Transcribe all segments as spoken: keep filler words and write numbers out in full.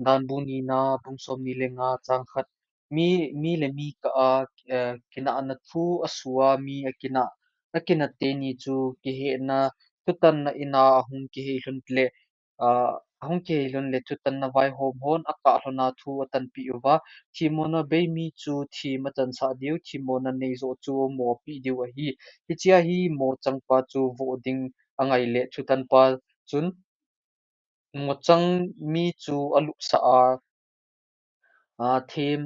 Danbu nina, bung somni le nga, chang khat. Mi, mi le mi kah a, eh, kinahna thu asu a, mi akinah, akinah teni chu kihehna, thutanna ina ahung kihei lhon le, ah, ahung kihei lhon le thutanna vaihom hon akah lhon a thu atanpeh uva, themmona bei mi chu them achansah diu, themmona neijoh chu mo apeh diu ahi. Hichea hi mo changpa chu voh ding angai le thutanpa chun mo chang mi chu alupsah a, a, them,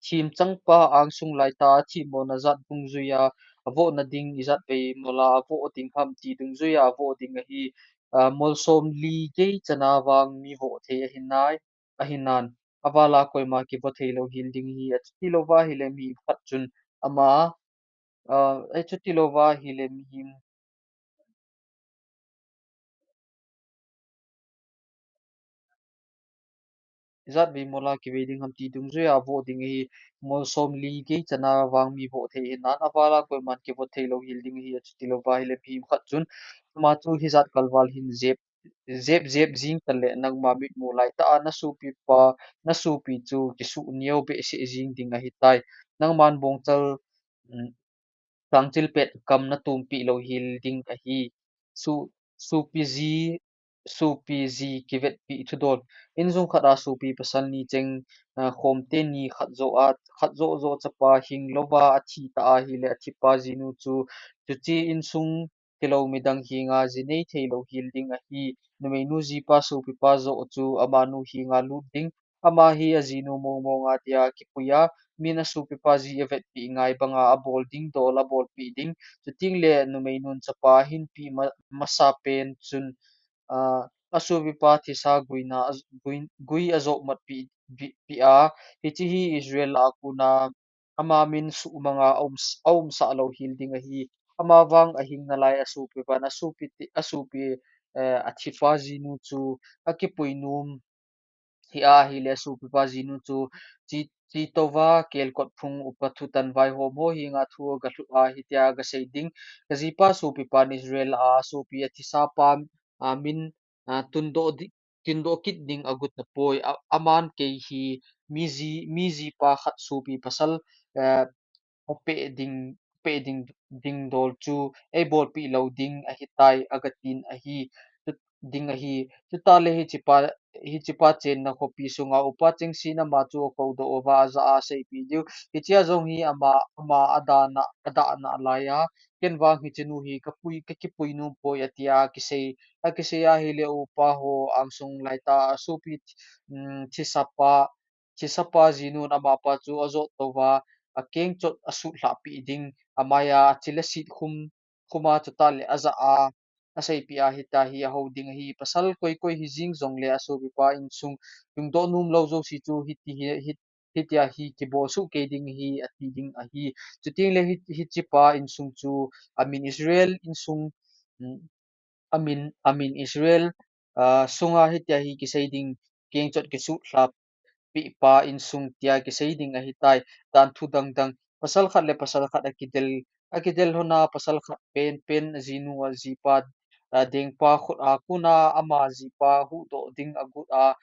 them changpa angsung laitah a themmona jat dungjuia avohna ding ijat vei mola avoh ding ham ti dungjuia avoh ding ahi. A, mol somli gei chana vang mi voh thei ahinai, ahinan, avala koima kivoh thei lou hel ding ahi, achuti louva ahile mihem khat chun ama, a, achuti louva ahile mihem ijat vei mola kivei ding ham ti dungjuia avoh ding ahi. Mol somli gei chana vang mi voh thei ahinan, avala koiman kivoh thei lou hel ding ahi, achuti louva ahile mihem khat chun ama chu hijat kalval hin jep, jep, jep jing tale nangma mitmu laitah a nasopipa, nasopi chu kisuh neo behseh jing ding ahitai. Nangman bongchal, um, changchil pet kam natompeh lou hel ding ahi. Su, sopi ji, sopi ji kivetpeh thudol. Insung khat a sopi pasal ni cheng, a, khom teni khat joh a, khat joh joh chapa hing louva athi ta ahile athipa jinu chu, chuche insung tilou midang henga ji nei thei lou hel ding ahi. Numeinu jipa sopipa joh chu amanu henga lut ding. Ama hi ajinu mong mong a dia kipui a, min asopipa ji avetpeh ngai banga abol ding dol abolpeh ding. Chuteng le numeinun chapa ahinpeh ma, masapen chun, a, asopipa thisa guina, a, gui, gui ajoh mat peh, peh, peh a. Hiche hi Israel a kona ama min suhmanga aum, aumsah lou hel ding ahi. Amavang ahing nalai asopipan, asopi ti, asopi, eh, athipa jinu chu akipui nom hi ahile asopipa jinu chu che, che touva kelkot phung upa thutan vaihom ho henga thu agalhut a hitia agasei ding. Kajipa sopipan Israel a sopi athisapa, a, min, a, tundoh di, tundoh kit ding agot napoi. A, aman kei hi mi ji, mi jipa khat sopi pasal, eh, apeh ding, peh ding, ding dol chu eibolpeh lou ding ahitai, agatin ahi, chu, ding ahi. Chuteng le hichepa, hichepa chenna khopi sunga upa chengsen ama chu akoudoh uva ajah a aseipeh diu. Hichea jong hi ama, ama adahna, adahna laiya, ken vang hichenu hi kapui, kakipui nompoi atia akisei, akisei ahile upa ho angsung laitah a sopi, um, thisapa, thisapa jinun amapa chu ajoh touva, akengchot asutlhah peh ding, amaiya achil asit khum, khuma chuteng le ajah a, aseipeh a hitia hi ahou ding ahi. Pasal koi koi hijing jongle asopipa insung, hungdoh nom lou jouse chu hiti hi, hi, hitia hi kibol soh kei ding ahi, ati ding ahi. Chuteng le hi, hichepa insung chu amin Israel insung, um, amin, amin Israel, ah, sunga hitia hi kisei ding, kengchot kisutlhah peh pa insung tia kisei ding ahitai. Dan thu dang dang, pasal khat le pasal khat akidel, akidel lhona pasal khat pen pen ajinu ajipa, ah, dengpa khut a kona ama jipa huhdoh ding agot a,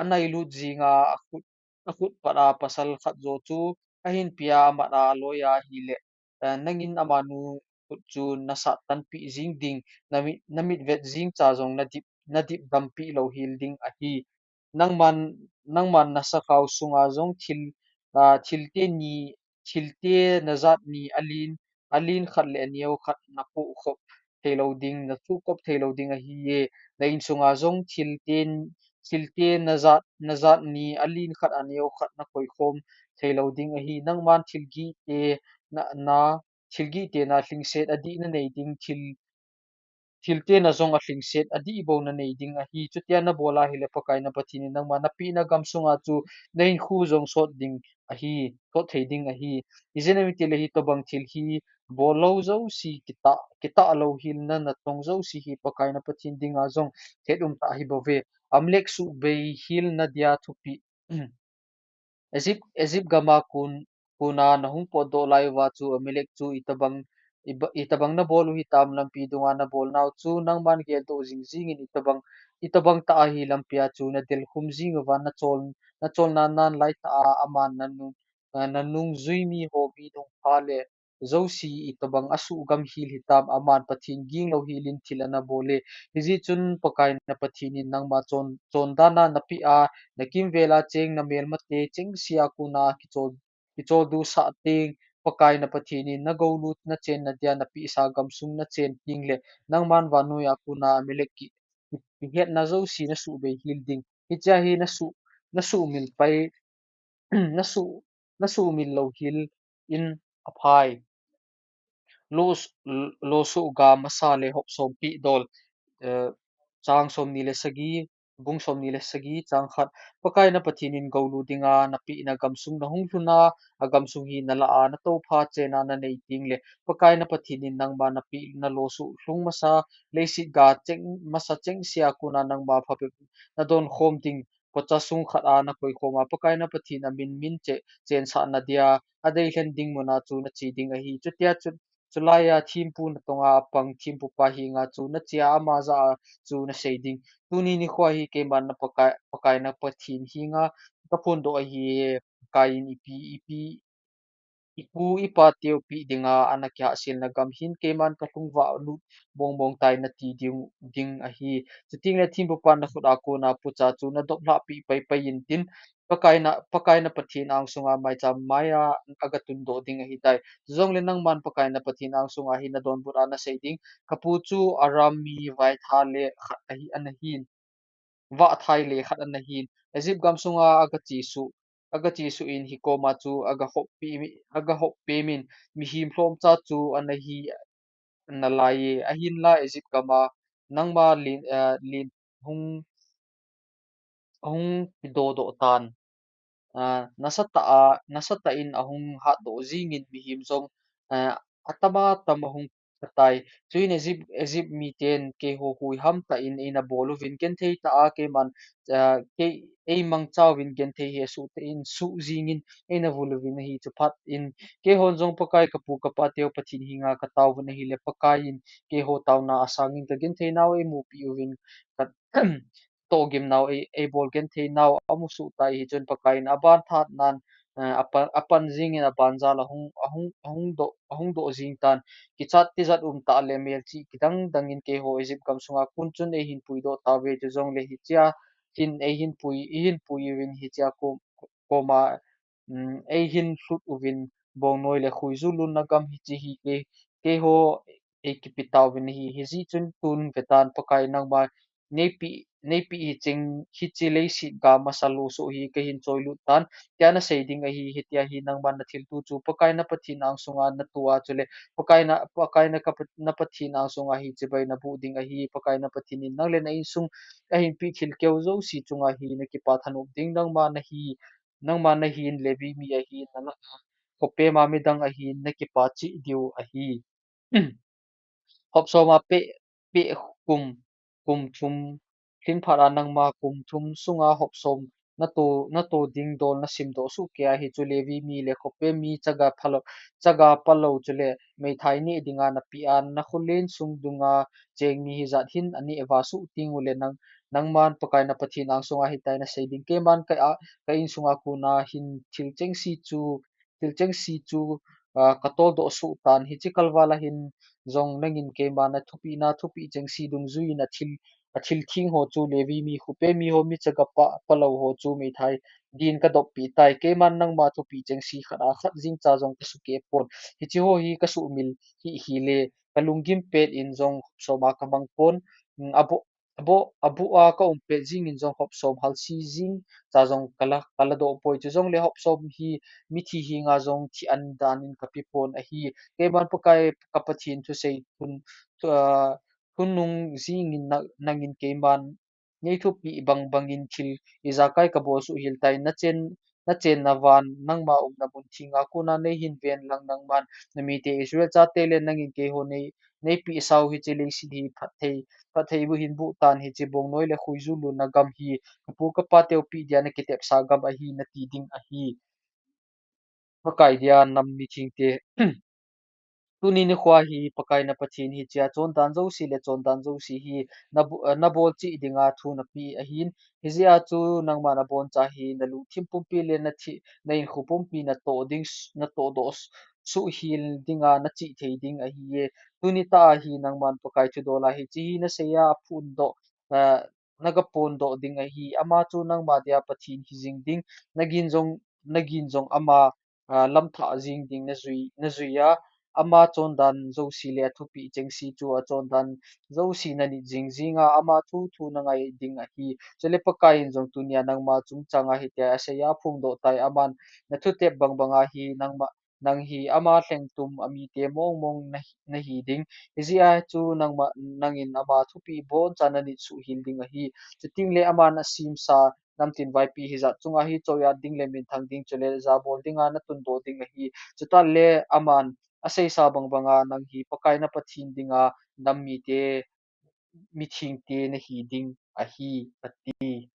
anailut jinga akhut, akhut pat a pasal khat joh chu ahin pia amat a aloi ahile, eh, nangin amanu khut chu nasat tanpeh jing ding, namit, namit vet jing cha jong nadip, nadip dampeh lou hel ding ahi. Nangman, nangman nasakhao sunga jong thil, ah, thil teni, thil tena jat ni alen, alen khat le aneo khat napoh khop thei lou ding, nathuh khop thei lou ding ahiye. Na insunga jong thil ten, thil tena jat, na jat ni alen khat aneo khat nakoi khom thei lou ding ahi. Nangman thil gihte na, na, thil gihte na lhingset adih nanei ding, thil, thil tena jong alhingset adih bou nanei ding ahi. Chutia nabol ahile Pakai na Pathen in nangma napehna gam sunga chu nahinkho jong sot ding ahi, sot thei ding ahi. Ijeh inem itile hitobang thil hi bol lou jouse, kitah, kitah lou hel na, natong jouse hi Pakai na Pathen dinga jong het umtah ahi bouve. Amalek suhbei hel na dia thupeh. Egypt, Egypt gama kon, kona nahung potdoh lai uva chu Amalek chu itobang, iba, itobang nabol u hitam, lampi dunga nabol nau chu nangman geldoh jing jingin itobang itobang tah a hi lampia chu nadel khum jing uva nachol, nacholna nan lai tah a aman nanung, ah, nanung jui mi ho mi nungpha le jouse itobang asuhgam hel hitam, aman Pathen ging lou hel in thil anabol e. Hijeh chun Pakai na Pathen in nangma chon, chondana napeh a, nakimvel a cheng namelmate chengse a kona kichol, kicholdo sah teng, Pakai na Pathen in nagou lut nachenna dia napehsa gamsung nachen teng le, nangman vannoi a kona Amalek ki, ki, kihetna jouse nasuhbei hel ding. Hichea hi nasuh, nasuhmil pai, nasuh, nasuhmil lou hel in aphai. Lo, lo soh ga masa le hop som peh dol, eh, chang somni le sagi, bung somni le sagi, chang khat. Pakai na Pathen in gou lut dinga napehna gamsung nahung lhun a, agamsung hi nalah a, natoupha chenna nanei teng le, Pakai na Pathen in nangma napeh, nalo soh lhung masa, leiset ga cheng, masa chengse a kona nangma phabep nadon khom ding, kocha sung khat a nakoi khom a, Pakai na Pathen amin, min che, chensahna dia, adeilhen ding muna chu nache ding ahi. Chutia chu, chulai a thempu natonga apang thempu pa henga chu nache a, ama jah a chu nasei ding. Tuni nikho hi keiman na Pakai, Pakai na Pathen henga kaphondoh ahi, Pakai in ipi, ipi, ipu ipa teu peh dinga ana kihahselna gam hin keiman kalhung vah lut mongmong tai nati ding, ding ahi. Chuteng le thempu pan nakhut a kona pucha chu nadop lhah peh paipai intin, Pakai na, Pakai na Pathen angsunga maicham maia agatundoh ding ahitai. Chujongle nangman Pakai na Pathen angsunga hi nadonbut a nasei ding, kapu chu Aram mi vaithai le khat ahi, anahin. Vaithai le khat anahin. Egypt gamsunga agachesuh, agachesuh in hikoma chu agahop peh mi, agahop peh min, mihem lhomcha chu anahi nalai e. Ahinla Egypt gama nangma len, eh, len hung, hung kidodoh tan. Ah, nasatah a, nasatah in ahung hatdoh jingin mihem jong, ah, atama tam ahung katai. Chuin Egypt, Egypt miten keiho huiham tah in eina bol uvin genthei tah a keiman, ah, kei, eimangcha uvin genthei hesoh tah in suh jingin eina vul uvin ahi. Chuphat in keihon jong Pakai kapu kapa teu Pathen henga katao uvin ahile Pakai in keiho taona asangin kagenthei nau eimupeh uvin ka tohgim nau ei, eibol genthei nau amusoh tai. Hichun Pakai in aban thanan, eh, apan, apan jingin aban jal ahung, ahung, ahung doh, ahung doh jing tan. Kichat tijat umtah le melchih kidang dangin keiho Egypt gamsunga kon chun eihin puidoh tauve, chujongle hichea hin eihin pui, eihin pui uvin hichea kom, koma, um, eihin lhut uvin bongnoi le khuiju lonna gam hiche hi kei, keiho eikipe tauvin ahi. Hijeh chun tun vetan Pakai nangma neipeh, neipeh hicheng hiche leiset ga masa lo soh hi kahin choilut tan, tia nasei ding ahi. Hitia hi nangman nathilto chu Pakai na Pathen angsunga nato a chule Pakai na, Pakai na ka, na Pathen angsunga hi chibai naboh ding ahi. Pakai na Pathen in nang le na insung ahin peh thilkeu jouse chunga hi nakipa thanop ding, nangma nahi, nangma nahin Levi mi ahin nalah a khopema midang ahin nakipa cheh diu ahi. Hop som a peh, peh kum, kum thum, lhinphat a nangma kum thum sunga hop som nato, nato ding dol nasimdoh soh kei a, hichu Levi mi le khopem mi chaga phalou, chaga palou chule meithai neh dinga napeh a, nakholen sung dunga cheng mi hijat hin aneh va soh teng ule nang, nangman Pakai na Pathen angsunga hitia nasei ding, keiman ka, a, ka insunga kona hin thil chengse chu, thil chengse chu, ah, katoldoh soh tan. Hiche kalval a hin jong nangin keiman nathupehna thupeh chengse dungjuiyin athil, athil theng ho chu Levi mi, khopem mi ho, mi chaga pa, palou ho chu meithai din kadoppeh tai. Keiman nangma thupeh chengse khat a khat jeng cha jong kasukeh pon. Hiche ho hi kasuhmil hih hile kalunggim pet in jong hop som a kamang pon. Um, aboh, aboh, aboh a kaum pet jingin jong hop som halse jeng cha jong kala, kaladoh poi. Chujongle hop som hi mithi henga jong thi an danin kape pon ahi. Keiman Pakai ka Pathen thusei thun, thu, ah, thunung jingin na, nangin keiman neithupeh bang bangin thil ijakai kabol soh hel tai. Nachen, nachenna van nangma umna mun thenga kona neihin ven lang, nangman namite Israel chate le nangin keiho nei, neipeh sau hiche leiset hi phatthei, phatthei bu hin buh tan, hiche bongnoi le khuiju lonna gam hi kapu kapa teu peh dia nakitepsa gam ahi nati ding ahi. Pakai dia nam mithengte. Tuni nikho hi Pakai na Pathen hichea chondan jouse le chondan jouse hi na bo-, eh, na bol cheh dinga thu na pe ahin, hijeh a chu nangma na boncha hi na lungthim pumpi le na thi, na hinkho pumpi na toh ding s-, na tohdoh s-, suhhel dinga na chih thei ding ahiye. Tuni tah a hi nangman Pakai thudol a hiche hi na seiya phondoh, eh, na ga phondoh ding ahi. Ama chu nangma dia Pathen hi jing ding, na gin jong, na gin jong ama, ah, lamthah jing ding na jui, na jui a, ama chondan jouse le athupeh chengse chu achondan jouse na nit jing jing a, ama thu thu na ngai ding ahi. Chule Pakai in jong tunia nangma chungchang a hitia aseiya phongdoh tai, aman na thutep bang bang a hi nangma, nang hi ama lhengtum a mite mong mong na hi, na hi ding. Hijeh a chu nangma, nangin ama thupeh boncha na nit suhhel ding ahi. Chuteng le aman asemsa namtin vaipi hijat chunga hi choiat ding le minthang ding chule jabol dinga na tundoh ding ahi. Chutah le aman aseisa bang banga nang hi Pakai na Pathen dinga nam mite, mithengte na hi ding ahi, ati.